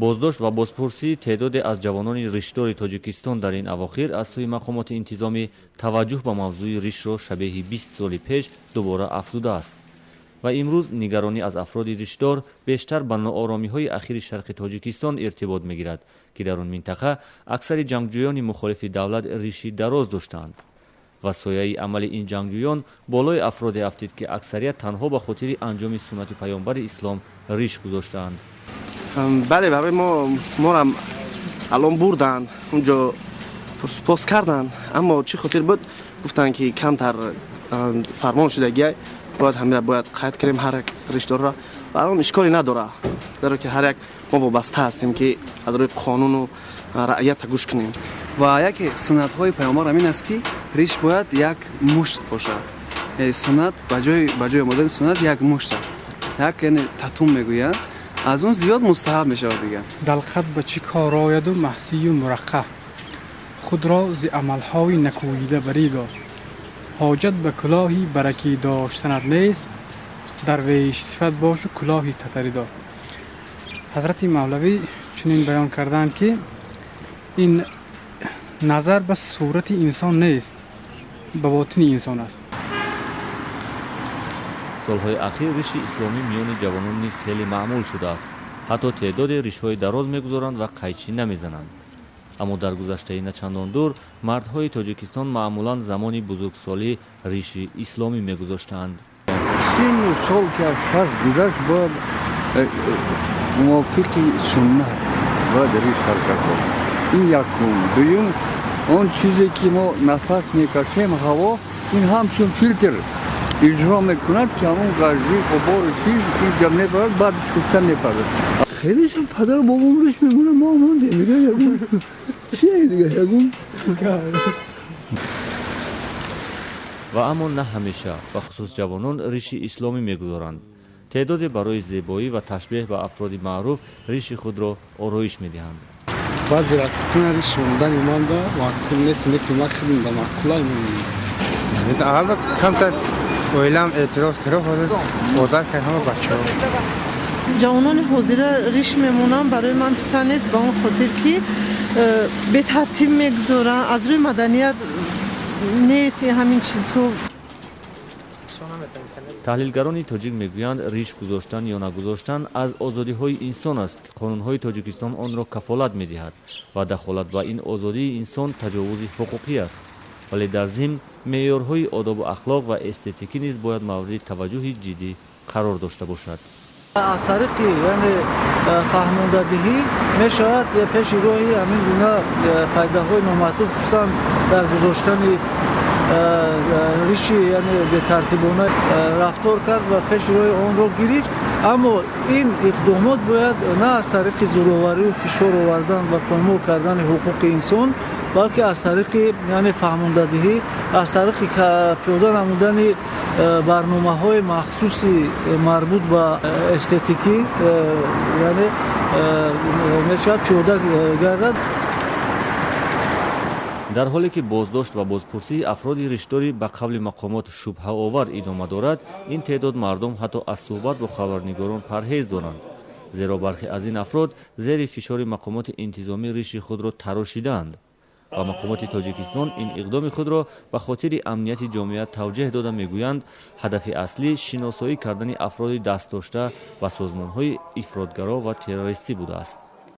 Боздошт ва бозпурсии теъдоде аз ҷавонони ришдори Тоҷикистон дар ин авохир аз сӯи мақомоти интизомӣ таваҷҷӯҳ ба мавзӯи ришро шабеҳи 20 соли пеш дубора афзудааст. Ва имрӯз нигаронӣ аз афроди ришдор бештар ба нооромиҳои ахири шарқи Тоҷикистон иртибот мегирад, ки дар он минтақа аксари ҷангҷӯёни мухолифи давлат риши дароз доштаанд. Ва сояи амали ин ҷангҷӯён болои афроде афтид, ки аксарият танҳо ба хотири анҷоми суннати паёмбари ислом риш гузоштаанд. Бале, барои мо морам алон бурданд, унҷо пурсупос карданд, аммо чӣ хотир буд, гуфтанд ки камтар фармон шудагиай, бояд ҳамира бояд қайд кунем ҳар як ришдорро. Ва он ишколе надорад, зеро ки ҳар як мо вобаста ҳастем, ки аз рӯи қонуну раъията гӯш кунем. Ва яке суннатҳои паёмбар ҳамин аст, ки риш бояд як мушт бошад. Суннат ба ҷои омадани суннат як мушт аст, як яъне татум мегӯянд, аз он зиёд мустаҳаб мешавад дигар. Далқат ба чӣ кор ояду маҳсию мураққаъ, худро зи амалҳои накӯида барӣ дор. Ҳоҷат ба кулоҳи баракӣ доштанат нест, дарвеш сифат бошу кулоҳи татарӣ дор. Ҳазрати Мавлавӣ чунин баён карданд, ки ин назар ба сурати инсон нест, ба ботини инсон аст. Солҳои ахир риши исломӣ миёни ҷавонон низ хеле маъмул шудааст. Ҳатто теъдоде ришҳои дароз мегузоранд ва қайчӣ намезананд. Аммо дар гузаштаи начандон дур мардҳои Тоҷикистон маъмулан замони бузургсолӣ риши исломӣ мегузоштанд. Сину сол ки аз шаст гузашт, бояд мувофиқи суннат бояд риш ҳаракат кард. Ин якум. Дуюм, он чизе ки мо нафас мекашем, ҳаво, ин ҳамчун филтр иҷро мекунад, ки ҳамон ғажви ғубору чиз инҷа мебарад, баъд шуста мепарад. Хеле падару бобом риш мемонад, мо мондем. Ягон чие дига, ягон. Ва аммо на ҳамеша, бахусус ҷавонон риши исломӣ мегузоранд. Теъдоде барои зебоӣ ва ташбеҳ ба афроди маъруф риши худро ороиш медиҳанд. Баъзе рафиқона риш мондани манда маъқул нест, лекин ман худам маъқулай мемонам. Албатта, камтар оилам эътироз кард, ҳозир одат кард ҳама бачаҳо. Ҷавонони ҳозира риш мемонанд, барои ман писанд нест, ба он хотир ки бетартиб мегузоранд, аз рӯи маданият нест ҳамин чизҳо. Таҳлилгарони тоҷик мегӯянд, риш гузоштан ё нагузоштан аз озодиҳои инсон аст, ки қонунҳои Тоҷикистон онро кафолат медиҳад ва дахолат ба ин озодии инсон таҷовузи ҳуқуқӣ аст. Вале дар зимн меъёрҳои одобу ахлоқ ва эстетикӣ низ бояд мавриди таваҷҷӯҳи ҷиддӣ қарор дошта бошад. Аз тариқи яъне фаҳмондадиҳӣ мешавад пеши роҳи ҳамин гуна пайдаҳои номатлуб, хусусан дар гузоштани риши яъне бетартибона рафтор кард ва пеши роҳи онро гирифт. Аммо ин иқдомот бояд на аз тариқи зӯроварию фишор овардан ва поймол кардани ҳуқуқи инсон, балки аз тариқи яъне фаҳмондадиҳӣ, аз тариқи пиёда намудани барномаҳои махсуси марбут ба эстетикӣ яъне мешавад пиёда гардад. Дар ҳоле ки боздошт ва бозпурсии афроди ришдорӣ ба қавли мақомот шубҳаовар идома дорад, ин теъдод мардум ҳатто аз суҳбат бо хабарнигорон парҳез доранд, зеро бархе аз ин афрод зери фишори мақомоти интизомӣ риши худро тарошидаанд ва мақомоти Тоҷикистон ин иқдоми худро ба хотири амнияти ҷомеа тавҷеҳ дода мегӯянд, ҳадафи аслӣ шиносоӣ кардани афроди дастдошта ба созмонҳои ифротгаро ва террористӣ будааст.